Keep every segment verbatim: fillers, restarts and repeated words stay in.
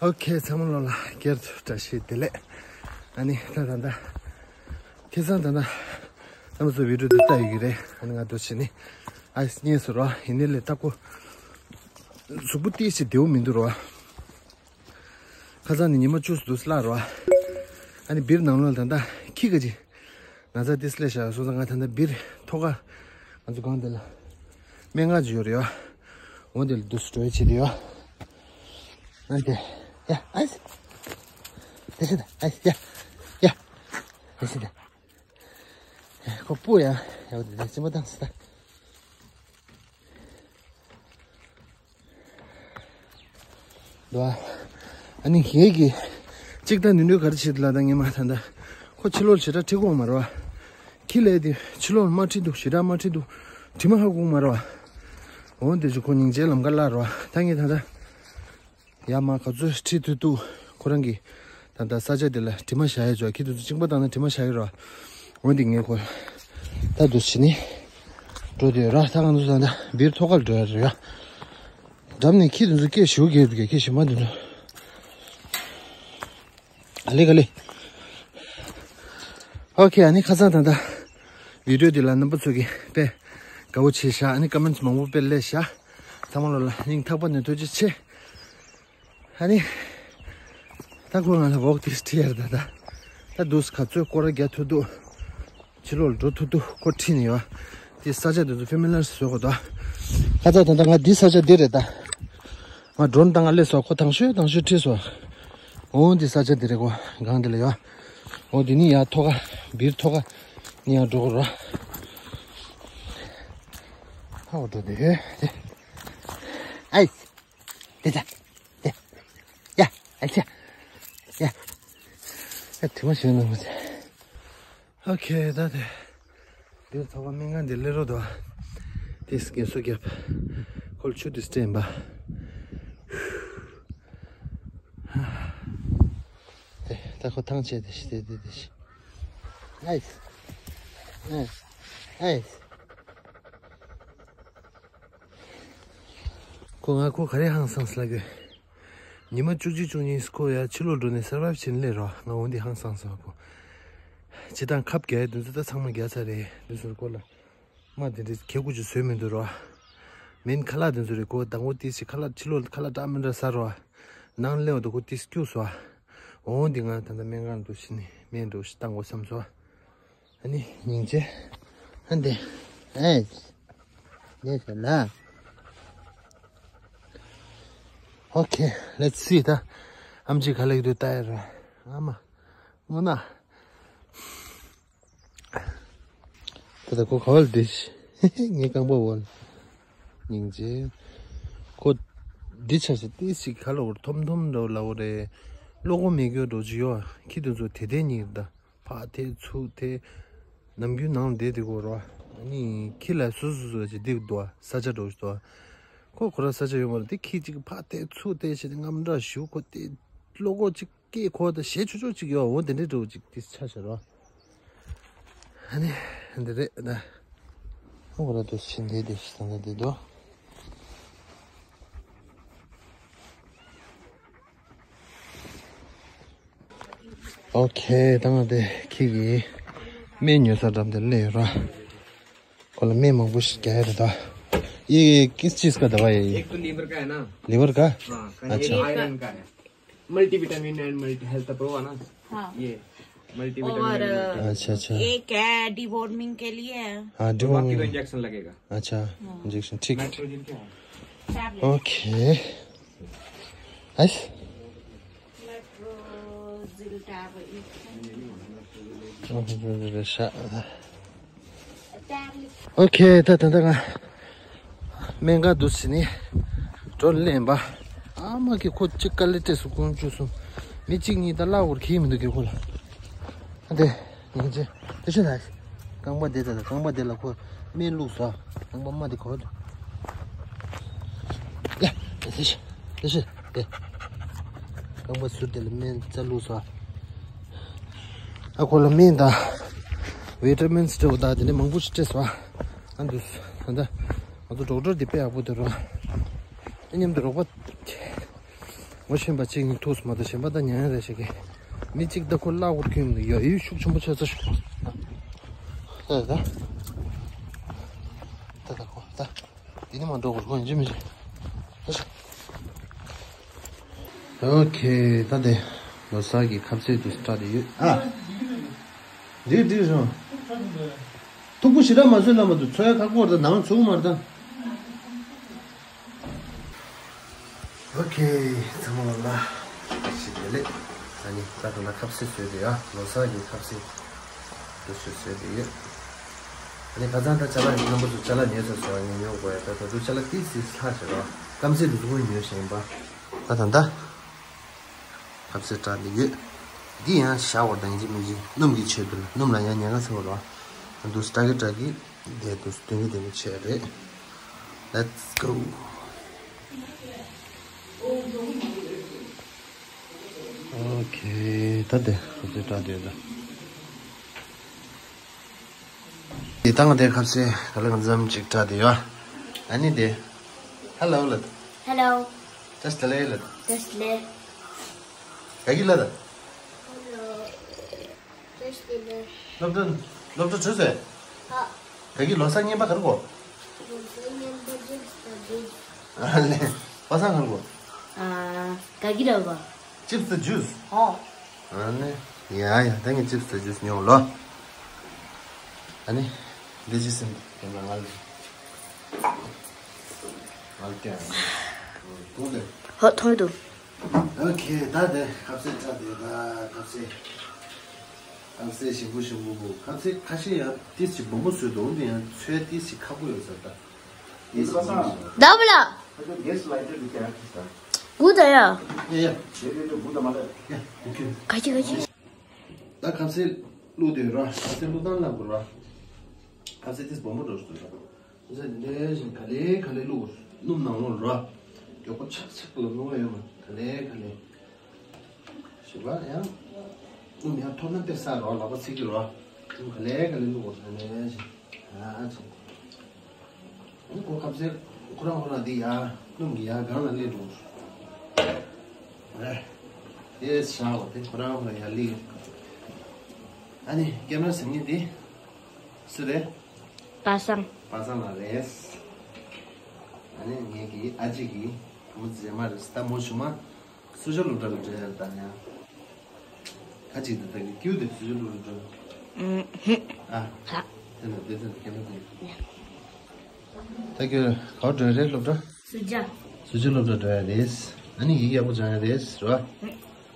ཨོ་ཁེ། ཚང་མ་ལོ་ལ་སྒེར་དུ་བཀྲ་ཤིས་བདེ་ལེགས། ཨ་ནི་ད་ད་ད་ཁེ་སང་ད་ད་ཚང་མ་ཚོ་བི་ཌིའོ་འདི་ལྟ་ཡོད་ཀྱི་རེད། ཨ་ནི་ང་འདུག་བྱས་ནི་ཨ་སྙེས་སོ་རོ། ཡིན་ནི་ལས་ལྟ་ཀོ་གཟུགས་པོ་ཏིས་ཞིག་བདེ་བོ་མི་འདུག་རོ། ཁ་སང་ནི་ཉི་མ་བཅུ་ཙམ་འདུག་སླ་རོ། ཨ་ནི་སྦིར་ནང་ལོགས་ལ་ད་ད་ཁྱི་ག་ཅིག་ན་ཚ་ཏིས་སླེབས་ཤག་སོང་ཙང་ང་ད་ད་སྦིར་ཐོག་ཁ་ང་ཚོ་སྒང་འདི་ལ་སྨན་ཁང་ཅིག་ཡོད་རེད་ཡོ། འོ་འདི་ལ་འདུག་སེ་འགྲོ་ཡ་བྱེད་དེ་ཡོ། ཨ་དེ་ཡ་ཨ་སི་དེ་ཤི་ད་ཨ་སི་ཡ་ཡ་དེ་ཤི་ད་ཁོ་སྤུ་ཡ་ཡ་འོ་དེ་དེ་ཅི་མ་བཏང་སི་ད། འདུག་ཨ། ཨ་ནི་ངེད་ཀྱིས་གཅིག་ད་ནུས་ནུས་ག་རེ་བྱེད་ལ་ད་ངེད་མ་ད་ད་ཁོ་ཕྱི་ལོགས་ཞེ་དྲག་ཁྲིད་གོ་མ་རོ། ཁྱི་ལས་དེ་ཕྱི་ལོགས་མ་ཁྲིད་འདུག་ཞེ་དྲག་མ་ཁྲིད་འདུག་དྲི་མ་ཧ་གོ་མ་རོ། འོ་དེ་ཚོ་ཁོ་སྙིང་རྗེ་ལམ་ཁ་སླ་རོ། ད་ངེད་ད་ད་ཡ་མ་ག་ཚོད་ཁྲིད་ཐུབ་ཐུབ་ཁོ་རང་གི་ད་ད་ས་ཆ་དེ་ལ་དྲི་མ་བཞག་ཡ་ཅོ་ཁྱི་དེ་ཚོ་གཅིན་པ་བཏང་ན་དྲི་མ་བཞག་ཡ་རོ། འོ་དེ་ངེད་ཁོ་ད་འདུག་བྱས་ནི་འགྲོ་དེ་རོ། ད་ང་ཚོ་ད་ད་སྦིར་ཐོག་ཁར་འགྲོ་ཡ་རེད་ཡ། འགྲམ་ནས་ཁྱི་དེ་ཚོ་སྐད་ཞུ་གེ་དུ་གེ་ཁྱི་ཞིམ་པ་དེ་ཚོ། ཨ་ལེ་ག་ལེ། ཨོ་ཁེ། ཨ་ནི་ཁ་སང་ད་ད་བི་ཌིའོ་འདི་ལ་རྣམ་པ་ཚོ་གིས་དཔེ་དགའ་བོ་བྱས་ཤག་ཨ་ནི་ཀོ་མེན་ཊི་མང་པོ་དཔེ་སླེབས་ཤག་ཚང་མ་ལོ་ལ་སྙིང་ཐག་པ་ནས་ཐུགས་རྗེ་ཆེ། ཨ་ནི་ད་ཁོ་ང་ལ་འོག་དེ་ཁྲིད་ཡར་ད་ད་ད་འདུག་ག་ཚོད་སྐོར་ར་རྒྱག་ཐུབ་འདུག་ཕྱི་ལོགས་ལ་འགྲོ་ཐུབ་འདུག་ཁོ་ཁྲིད་ནས་ཡོད། དེ་ས་ཆ་དེ་ཚོ་ཕེ་མི་ལར་བཟོ་དགོས་འདུག་ཁ་ཚ་ད་ལྟ་ང་འདི་ས་ཆ་འདི་རེད་ད། ང་ཌོ་རོན་བཏང་ང་སླེབས་སོང་། ཁོ་དང་ཤོས་དང་ཤོས་ཁྲིད་སོང་། འོ་འདི་ས་ཆ་འདི་རེད་གོ། སྒང་འདི་ལ་ཡོད། འོ་འདི་ནི་ཡ་ཐོག་ཁ་སྦིར་ཐོག་ཁ་ནི་ཡ་འགྲོ་གོ་ར། ཧ་འོ་འགྲོ་འདི་ཡོད་དེ། ཨའི། དེ་ད། དེ། ཡ། ཨ་ཅག་ཡ། ཨ་དེ་མ་ཞོན་ནོ་མ་ཚད། ཨོ་ཁེ། ད་དེ། དེ་ཚོ་བ་སྨན་ཁང་དེ་སླེབས་རོགས་དོ། དེ་སྐད་སོ་རྒྱབ། ཁོལ་ཆུ་དེ་སྤྲད་པ། དེ་ད་ཁོ་ཐང་ཆད་དེ་ཤི་དེ་དེ་དེ་ཤི། ཨའི། ཨའི། ཨའི། ཁོ་ང་ཁོ་ག་རེ་ཧང་སངས་ལ་གི། ཉི་མ་བཅུ་གཅིག་བཅུ་གཉིས་སྐོར་ཡ་ཕྱི་ལོགས་འགྲོ་ནས་སར་བའིབ་བྱེད་ནས་སླེབས་རོགས། ང་འོ་འདི་ཧང་སངས་སོང་ཁོ། སྤྱི་བཏང་ཁབ་རྒྱག་ཡ་དེ་ཚོ་ད་ཚང་མ་རྒྱག་ཚར་རེད། དེ་ཚོ་སྐོར་ལ་མ་དེ་འདྲའི་གད་ཁུ་ཅིག་བཟོས་མི་འདུག་རོ། མེན་ཁ་ལག་དེ་ཚོ་རེད་གོ། དང་པོ་ཏིས་ཤི་ཁ་ལག་ཕྱི་ལོགས་ཁ་ལག་འདྲ་མི་འདྲ་ཟ་རོགས། ནང་སླེབས་འོ་དོ་ཁོ་ཏིས་སྐྱུག་སོ། འོ་འདི་ང་ད་ལྟ་སྨན་ཁང་དུ་ཕྱིན་ནས་སྨན་འགྲོ་ཞིག་བཏང་དགོས་བསམ་སོང་། ཨ་ནི་སྙིང་རྗེ། ཨ་འདི། ཨེ། ཉེ་ཞེ་ལ། Okay, let's see. ད་ཨམ་ཆི་ག་ལེགས་འདུག་ལྟ་ཡ་ར། ཨ་མ། སྔོ་ན། ད་ད་ཁོ་ག་བལ་འདི། ངའི་རྐང་པ་བལ། སྙིང་རྗེ། ཁོ་འདི་ཆ་ཞིག་ཏི་ཞིག་ག་ལ་བར་ཐོམ་ཐོམ་འདྲ་ལ་བ་རེད། བློ་ཁོག་མེད་རྒྱུ་འགྲོ་ཅི་ཡོད། ཁྱི་དེ་ཚོ་དེ་དེ་ཉིད་ད། ཕར་ཐེ་ཚུར་ཐེ། ནམ་རྒྱུན་ནང་བསྡད་དེ་གོ་རོ། ཨ་ནི་ཁྱི་ལ་སོ་སོ་སོ་ཅིག་བསྡད་འདུག་ས་ཆ་འགྲོ་ཞིག་འདུག་ཁོ་ཁོ་ར་ས་ཆ་ཡོད་མ་རེད་དེ། ཁྱི་གཅིག་ཕར་ཐེ་ཚུར་ཐེ་བྱས་ཏེ་རྔམ་དྲག་ཞུ། ཁོ་དེ་བློ་ཁོག་གཅིག་སྐད་ཁོ་ད་ཞེ་ཆུ་ཆུ་གཅིག་ཡོད། འོ་དེ་འདྲའི་འགྲོ་གཅིག་དེ་ཆ་ཤར་རོ། ཨ་ནི་འདི་རེད་ད། ཁོ་ཁོ་ར་དུ་ཕྱིན་བསྡད་དེ་ཞིག་དང་ད་བསྡད་འདུག Okay, ད་ང་དེ་ཁྱི་གི་སྨན་ཉོ་ས་འགྲམ་དེ་སླེབས་ཡོད་ར། ཁོ་ལ་སྨན་མང་པོ་ཞིག་རྒྱག་ཡ་རེད་ད། ये किस चीज़ का दवाई है ये? एक तो लिवर का है ना। लिवर का? हाँ, हाँ। अच्छा। ये आयरन का है। Multivitamin and multi health pro है ना। हाँ। ये मल्टीविटामिन और एंड मल्टी अच्छा, अच्छा। एक है डिवॉर्मिंग के लिए है। हाँ, और बाकी तो डिवॉर्मिंग। इंजेक्शन लगेगा। अच्छा, हाँ। इंजेक्शन, ठीक। नाइट्रोजन क्या है? Tablet. Okay. Nice. Metrogyl tablet. Okay, ད་ད་ད་ང་སྨན་ཁང་དུ་ཕྱིན་ནས་འགྲོ་ལེན་པ། ཨ་མ་གི་ཁོ་གཅིག་དཀའ་ལས་སྤྲད་སོང་། དཀོན་མཆོག་གསུམ། མི་གཅིག་གཉིས་ད་བརླག་འོར་ཁྱི་མི་འདུག་གི་ཁོ་ལ། ཨ་དེ་ཉིན་ཅེ་དེ་ཤི་ད། རྐང་པ་དེ་ད་ད་རྐང་པ་དེ་ལ་ཁོ་སྨན་བླུགས་སོ། རྐང་པ་མ་དེ་ག་བ་འདུག་ཡ། དེ་ཤི་དེ་ཤི་དེ། རྐང་པ་ཟུར་དེ་ལ་སྨན་རྩ་བླུགས་སོ། ཨ་ཁོ་ལ་སྨན་དང་བི་ཊ་མིན་སྤྲད་པ་དང་དེ་ནས་མང་པོ་ཞིག་སྤྲད་སོང་། ཨ་འདུག་ད་ལྟ་ང་ཚོ་ཌོག་ཊར་འདི་དཔེ་ཡག་པོ་འདུག་རོ། ཨ་མཉམ་དུ་རོགས་པ། ངོ་ཤེས་པ་གཅིག་ནི་ཐུགས་སུ་མ་ད་གཞན་པ་ད་ཉན་རེ་ཞིག་གི། མི་གཅིག་ད་ཁོ་བརླག་དགོས་ཀྱི་མི་འདུག་ཡ། ཡུལ་ཤུགས་ཆེན་པོ་ཆགས་ཚར་ཤག་ད་ད་ད་ད་ཁོ་ད་དེ་ནི་མ་འགྲོ་དགོས་ཁོ་ཡིན་གཅིག་མིན་གཅིག་ཨོ་ཁེ། ད་དེ་ལོ་གསར་གྱི་ཁ་ཟས་དུ་སྟྲ་དེ་ཡོད་ཨ། འགྲིག་འགྲིག་རང་། ཐུག་པོ་ཞེ་དྲག་མ་བཟོས་ལ་མ་འདུག་འཚོ་ཡ་ཁག་པོ་རེད། ད་ནང་ཚུགས་མ་རེད་ད། ཨོ་ཁེ། ཚང་མ་ལ་ཞིག་བདེ་ལེགས། ཨ་ནི་ད་ད་ལ་ཁ་ཟས་བཟོས་དེ་ཡ། ལོ་གསར་གྱི་ཁ་ཟས་དུ་ཞིག་བཟོས་དེ་ཡོད། ཨ་ནི་ཁ་སང་ད་ཅ་ལག་རྣམ་པ་ཚོ་ཅ་ལག་ཉོས་ཚར་སོང་། ཨ་ནི་ཉོ་དགོས་ཡ། ད་ད་དུ་ཅ་ལག་ཏིག་ཙི་ལྷག་བྱས་རོགས། ཁ་ཟས་དུ་ཚོ་ཉོས་བཞིན་པ། ད་ད་ད། ཁ་ཟས་སྟྲ་འདི་ཡོད། འདི་ཡང་ཞར་བ་དང་ཡིན་གཅིག་མིན་གཅིག་སྣུམ་གྱི་ཆེད་དུ་ལ། སྣུམ་ལ་ཡང་ཉེན་ཁ་ཚ་བ་རེད། འདུག་སེ་སྟྲ་གི་སྟྲ་གི་དེ་འདུག་སེ་དོན་གྱི་དོན་གྱི་ཆེད་རེད། Let's go. ཨོ་ཁེ། ད་དེ་ཁ་ཟས་སྟྲ་དེ་ད། དེ་དང་དེ་ཁ་ཟས་ག་ལེ་གང་འཚམ་ཅིག་སྟྲ་དེ་ཡོད། ཨ་ནི་དེ། Hello ལབ། Hello. བཀྲ་ཤིས་བདེ་ལེགས་ལབ། བཀྲ་ཤིས་བདེ་ལེགས། ག་གི་ལབ་ད། Hello. བཀྲ་ཤིས་བདེ་ལེགས། སློབ་གྲྭ་སློབ་གྲྭ་གྲོལ་ཚེ། ཨ། ག་གི་ལོ་གསར་རྔན་པ་ག་རེ་དགོས། ལོ་གསར་རྔན་པ་ཅིབ་སི་དང་ཇུས། ཨ་ལེ། པ་སངས་ག་རེ་དགོས། ཨ། ག་གི་རེད་པ། ཅིབ་སི་དང་ཇུས། ཨོ། ཨ་ནི། ཡ་ཡ། ད་ངས་ཅིབ་སི་དང་ཇུས་ཉོ་ལོ། ཨ་ནི། འདི་ཅི་ཟིན་དེ་ན་ང་ལ། ང་ལ་ཏེ། ཐུང་ལེ། ཧོ་ཐོང་དུ། ཨོ་ཁེ། ད་དེ་ཁ་ཟས་སྟྲ་དེ་ད་ཁ་ཟས། ཁ་ཟས་ཞིམ་པོ་ཞིམ་པོ་པོ། ཁ་ཟས་ཁ་ཤས་ཡང་ཏིས་ཅིག་སྦོམ་པོ་བཟོས་འདུག་འདི་ཡང་ཚོས་ཏིས་ཅིག་ཁག་པོ་ཡོད་ས་ད། ཏིས་ཅིག་སྦོམ་པོ་བཟོས། Double up. Gas lighter you can access that. Good ཡ། ཡ་ཡ། དེ་དེ་དེ་good མ་རེད། ཡ། ཨོ་ཁེ། ག་ཅི་ག་ཅི། ད་ཁ་ཟས་བླུགས་དུས་ར། ཁ་ཟས་བླུགས་སྟངས་ལབ་དགོས་ར། ཁ་ཟས་ཏིས་སྦོམ་པོ་འགྲོ་སོང་ར། ཟེར་འདྲ་བཞིན་ག་ལེ་ག་ལེ་བླུགས། སྣུམ་ནང་ལོགས་ར། མགྱོགས་པོ་ཆག་ཆག་ལ་བླུགས་ཡོད་མ། ག་ལེ་ག་ལེ། ཞིག་པ་ཡང་། སྣུམ་ཡང་ཐོབ་ན་དཔེ་ཟ་རོ། ལག་པ་ཚིག་གི་རོ། སྣུམ་ག་ལེ་ག་ལེ་བླུགས་ག་ལེ་བཞིན། ཨ་ཚོ། ཨ་ནི་ཁོ་ཁ་ཟས་ཁོ་རང་ཁོ་རང་འདི་ཡ། སྣུམ་གི་ཡ་སྒང་ལ་སླེབས་འགྲོ། ཨེ། དེ་ཤ་བ་དེ་ཁོ་རང་ཁོ་རང་ཡ་སླེབས། ཨ་ནི་ཀེམ་ར་ཟིན་ནི་དེ། སུ་རེད། པ་སངས། པ་སངས་ལགས་རེད། ཨ་ནི་ངེད་ཀྱི་ཨ་ཅེ་གི་བུ་མོ་མཛེས་མ་རེད། ད་མོ་ཞུ་མ། སུ་ཇོ་སློབ་གྲྭ་ལ་འགྲོ་ཡ་ད་ཡ། ཁ་ཅིག་ད་ད་གི་ཀིའུ་དེ་སུ་ཇོ་སློབ་གྲྭ་འགྲོ། ཨ། ཧ། དེ་ན་དེ་དེ་ཁྱེད་ན་དེ། ད་ཁྱོད་ག་པར་འགྲོ་ཡ་རེད་སློབ་གྲྭ། སུ་ཇོ། སུ་ཇོ་སློབ་གྲྭ་འགྲོ་ཡ་རེད། ཨ་ནི་ཡིག་ཡག་པོ་སྦྱང་ཡ་རེད་རོ།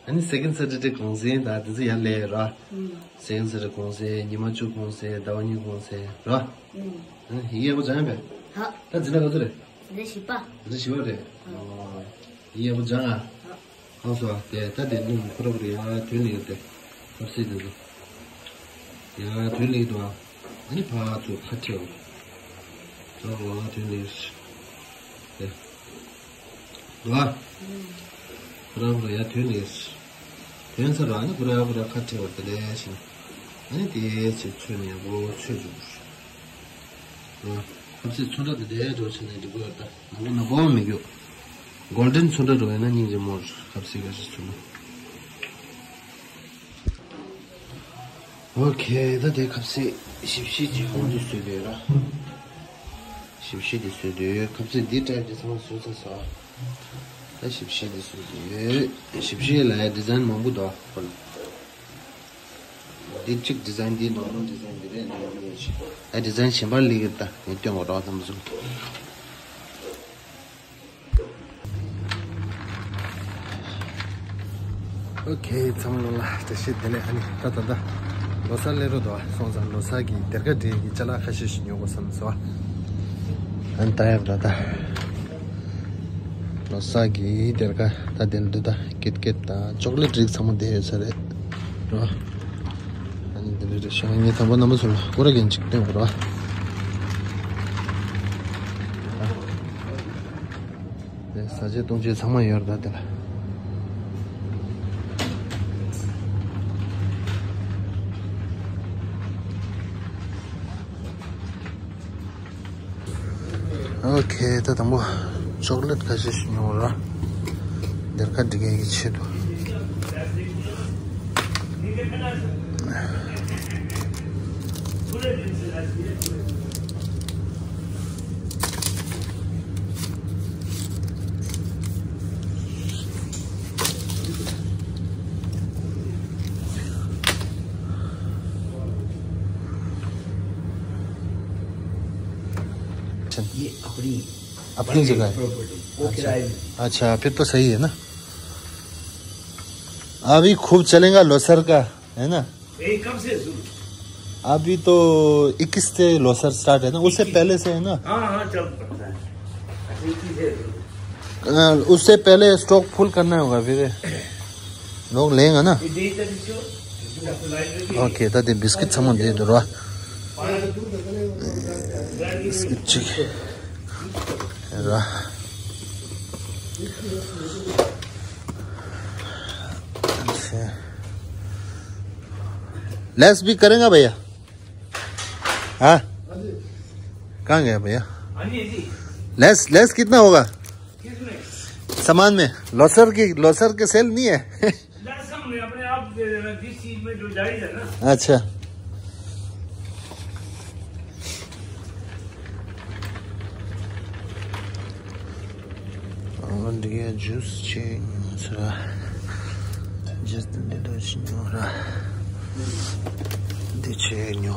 ཨ་ནི་second Saturday གུང་སེང་ད་དེ་ཚོ་ཡར་སླེབས་ར། ཨུམ། Second Saturday གུང་སེང་ཉི་མ་བཅུ་གུང་སེང་ཟླ་བ་གཉིས་གུང་སེང་ར། ཨུམ། ཡིག་ཡག་པོ་སྦྱང་ཡ་པས། ཧ། ད་འཛིན་གྲྭ་ག་ཚོད་རེད། འཛིན་གྲྭ་བཞི་པ། འཛིན་གྲྭ་བཞི་པ་རེད། ཨ། ཡིག་ཡག་པོ་སྦྱང་ཨ། ཧ། ཧང་སོ་ཨ། དེ་ད་དེ་སྣུམ་ཁོ་ར་ཁོ་ར་ཡར་དོན་ལ་ཡོད་དེ། ཆབ་སྲིད་དེ་ཚོ། ཡར་དོན་ལ་ཡོད་དོ་ཨ། ཨ་ནི་ཕར་ཚུར་ཁ་ཁྲལ་བ། ཚོ་ལ་དོན་ལ་ཡོད། དེ། འདུག་ཨ། ཁོ་རང་ཁོ་རང་ཡར་དོན་ལས། དོན་ཚར་བ་ནི་ཁོ་རང་ཁོ་རང་ཁ་ཁྲལ་བ་དེ་ལས་ཤིང་། ཨ་ནི་དེའི་ཚེ་ཚོད་ནས་ཡག་པོ་ཚོད་བཅུག་ཨ། ཁ་ཟས་ཚོན་ཁྲ་དེ་འདྲའི་འགྲོ་བྱས་ནས་འགྲིག་གི་ཡོད་ད། ནག་པོ་ནག་པོ་མི་རྒྱུག Golden ཚོན་ཁྲ་འགྲོ་ཡིན་ན་སྙིང་རྗེ་མོ་རེད། ཁ་ཟས་ཁ་ཤས་ཚོན་ཁྲ། ཨོ་ཁེ། ད་དེ་ཁ་ཟས་ཞིབ་བཤེར་གྱི་ཧོང་འདི་བཟོས་དེ་ར། ཞིབ་བཤེར་འདི་བཟོས་དེ་ཁ་ཟས་འདི་ཊའིབ་ཀྱི་ཚང་མ་བཟོས་ཚར་སོང་། ད་ཞིབ་བཤེར་འདི་བཟོས་དེ། ཞིབ་བཤེར་ལ་ཡ་ཌི་ཛའིན་མང་པོ་འདུག་འདི་གཅིག་ཌི་ཛའིན་འདི་ནོར་མལ་ཌི་ཛའིན་འདི་རེད། འདི་ནོར་མལ་ཡིན་ཞིག་ཨ་ཌི་ཛའིན་གཞན་པ་ལི་གི་ད་ངས་སྟོན་གོ་རོགས་ཙམ་བཟོ། ཨོ་ཁེ། ཚང་མ་ལ་བཀྲ་ཤིས་བདེ་ལེགས། ཨ་ནི་ད་ད་ད་ལོ་གསར་སླེབས་རོགས་འདུག་ཨ། སོང་ཙང་ལོ་གསར་གྱི་སྡེར་ཁ་འབྲས་ཀྱི་ཅ་ལག་ཁ་ཤས་ཤིག་ཉོ་དགོས་བསམ་སོང་ཨ། ཨ་ནི་ད་ཡབ་ད་ད་ལོ་གསར་གྱི་སྡེར་ཁ་ད་དེ་འདི་ད་ཀིཊ་ཀེཊ་དང་ཅོག་ལེཊ་རིགས་ཚང་མ་བསྡད་ཡོད་ས་རེད་རོ། ཨ་ནི་འདི་འདྲ་རེད་ཤག་ངས་དང་པོ་རྣམ་པ་ཚོ་ལ་སྐོར་ར་གན་ཅིག་སྟོན་དགོས་རོ། དེ་ཟ་ཆས་བཏུང་ཆས་ཚང་མ་ཡོད་རེད་ད་དེ་ལ། ཨོ་ཁེ། ད་དང་པོ་ཅོག་ལེཊ་ཁ་ཤས་ཤིག་ཉོ་ར། ཡར་ཁ་འདི་གའི་ཆེད་དུ། ये अपनी अपनी जगह है। प्रॉपर्टी, वो किराए में। अच्छा, फिर तो सही है ना। अभी खूब चलेगा लोसर का, है ना? ये कब से शुरू? अभी तो इक्कीस से लोसर स्टार्ट है ना, उससे पहले से है ना? हाँ, हाँ, चल पड़ता है। अच्छा, इक्कीस से शुरू। अ, उससे पहले स्टॉक फुल करना होगा फिर। लोग लेंगे ना। OK, ད་དེ་བིས་ཀིཊ་ཚང་མ་འདི་འདུག་ར། བིས་ཀིཊ་གཅིག་ར། लेस भी करेगा भैया? हाँ, कहाँ गया भैया? लेस, लेस कितना होगा? सामान में लोसर की, लोसर के सेल नहीं है। अपने आप दे देना, जिस चीज में जो जायज है ना। अच्छा। འདི་གའི་ཇུས་ཅིག་ཟེར། ཇུས་འདི་འདྲ་ཅིག་ཉོ་ར། འདི་ཅིག་ཉོ།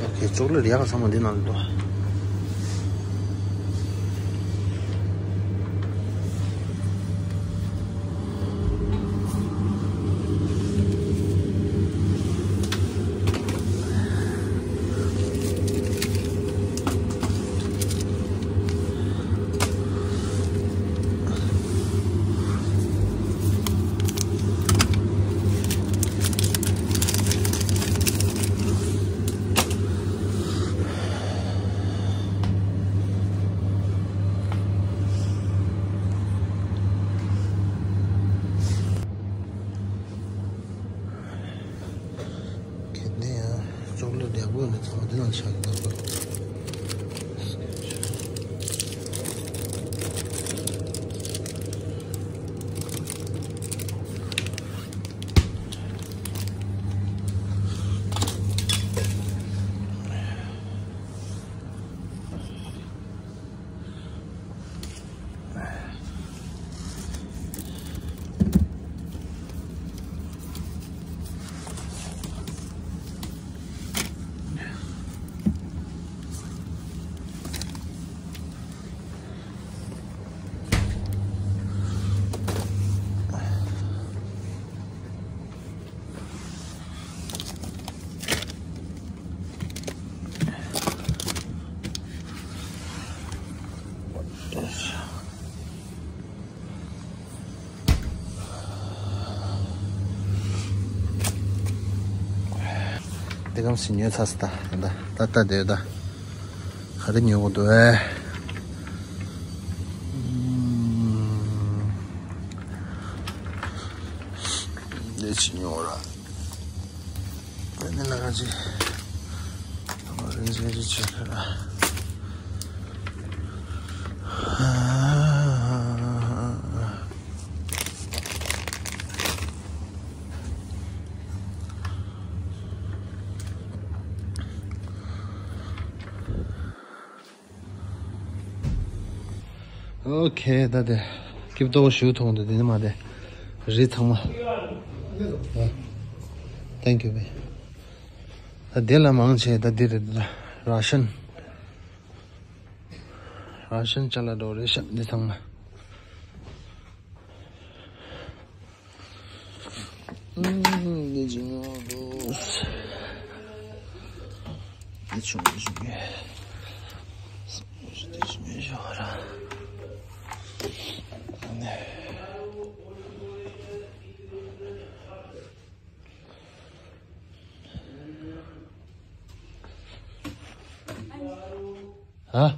ཨོ་ཁེ། ཅོག་ལེ་ཊི་ཡག་ཚང་མ་འདི་ནང་ལ་འདུག་གལ་ཏེ་ཡང་ཅོག་ལེ་ཊི་ཡག་པོ་ཡོད་ན་ཚང་མ་འདི་ནང་བཞག་གི་འདུག་གོ། དེ་གམ་སི་ཉོས་ཚར་སོང་། ད་ད་ད་ད་དེ་ད་ག་རེ་ཉོ་དགོས་འདུག་ཨེ། དེ་ཅི་ཉོ་ར། ཨ་ནི་ལ་ག་ཅི། ཨོ་རེན་ཇི་ག་ཅི་ཆེ་ཁ་ར། ཨོ་ཁེ། ད་དེ་སྐྱིབས་ཏོག་ཞུ་ཐོང་དུ་དེ་ནི་མ་དེ་རི་ཚང་མ། Thank you, babe. ད་དེ་ལ་མང་ཆེ་ད་དེ་རེད། ད་ར་ཤན། ར་ཤན་ཅ་ལག་འགྲོ་རེད་ཤག་འདི་ཚང་མ། འདི་ཅི་ཉོ་འདུག་འདི་ཆུང་ཆུང་གི། འདི་ཅི་ཉོ་ཞོག་ར། ཨ།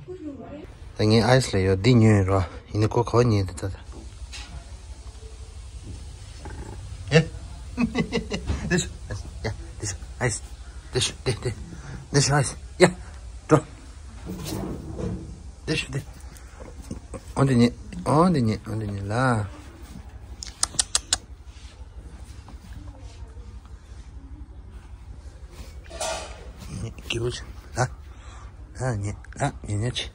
ད་ངས་ཨའི་སི་ལ་ཡོད་འདི་ཉོས་ཡིན་རོ། ཡིན་ནི་ཁོ་ག་བ་ཉོས་འདི་ད་ད། འདི་ཤོག་ཡ། འདི་ཤོག་ཨའི་སི། འདི་ཤོག་འདི་འདི། འདི་ཤོག་ཨའི་སི། ཡ། འགྲོ། འདི་ཤོག་འདི། འོ་འདི་ཉེ། འོ་འདི་ཉེ། འོ་འདི་ཉེ་ལ། ཉེ་སྐྱིད་པོ་བྱེད་ལ། ཨ་ཉེ། ཨ་ཉེ་ཉེ་ཆེ།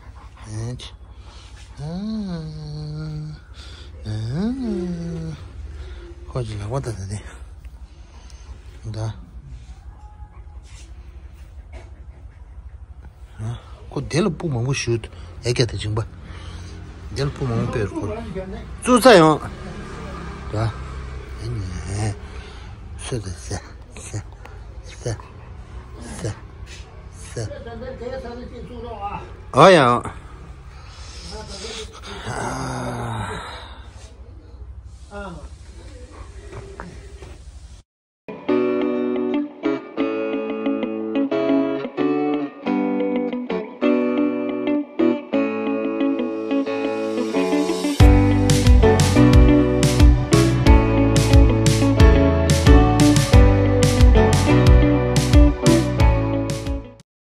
ཉེ་ཆེ། ཨ། ཨ། ཁོ་ཅི་ལག་པ་ད་ད་དེ། ད། ཨ། ཁོ་དེ་ལ་སྤུ་མང་པོ་ཞུ། ཨེ་ཀྱ་དེ་སྦྱིན་པ། དེ་ལ་སྤུ་མང་པོ་སྤེལ་ཁོ། བཙུགས་ཚར་ཡོང་། ད། ཨེ་ཉེ། སུ་དེ་སེ། སེ། སེ། སེ། སེ། ཨ་ཡ། ཨ།